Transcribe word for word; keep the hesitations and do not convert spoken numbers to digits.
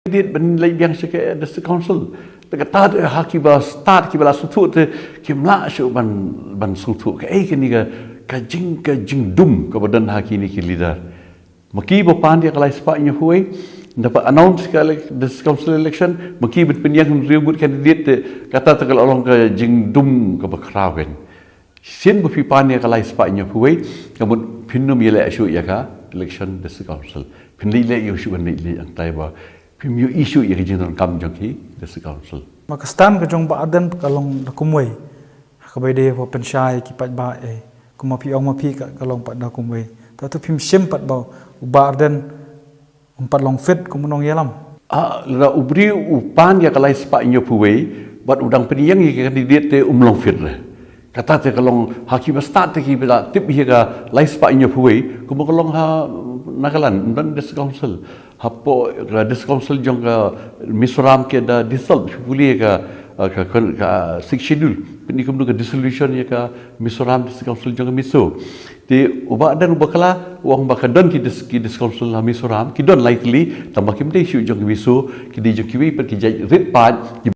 Date ban leit biang sha ka District Council. Te kata te ha kiba stad kiba la sngewthuh te kim lah shuh ban, ban sngewthuh kaei kane ka, ka jing, ka jingdum kaba don ha kine ki leader. Ma ki ba pan ïa ka lai spah hynñiewphew wei, da pat announce ka elec-, District Council election, ma ki ban pynïeng hynriew ngut candidate te, kata te ka la long ka jingdum kaba khraw keiñ. Sien ba phi pan ïa ka lai spah hynñiewphew wei, ka mut phin nym ïaleh shuh ïa ka election District Council. Phin leit leh ïa u shuh ban leit leit hangtai ba phim ïohi shuh ïa ka jingdonkam jong ki District Council. Ma ka stand ka jong Bah Ardent ka long da kumwei. Ha kaba ïadei ba pynshai ki paidbah, eh. Kumba phi ong ma phi ka, ka long pat da kumwei. Te to phim shim pat ba u Bah Ardent um pat long fit kum u nongïalam. Ah, lada u briew u pan ïa ka lai spah hynñiewphew wei, bad u dang pynïeng ïa ka candidate te um long fit re. Kata te ka long ha kiba stad te kiba la tip ïa ka lai spah hynñiewphew wei, kumba ka long ha Nagaland, ym don District Council. Hapoh ka District Council jong ka Mizoram ka da dissolve, phi pule ka, ka, ka, ka Sixth Schedule. Pynïeng kumno ka dissolution ïa ka Mizoram District Council jong ka Mizo. Te u Bah Ardent u bakla, u ong ba ka don ki dis-, ki District Council ha Mizoram, ki don lai tylli, tangba kim dei shuh jong ki Mizo, ki dei jong kiwei pat ki jait rit paid, ki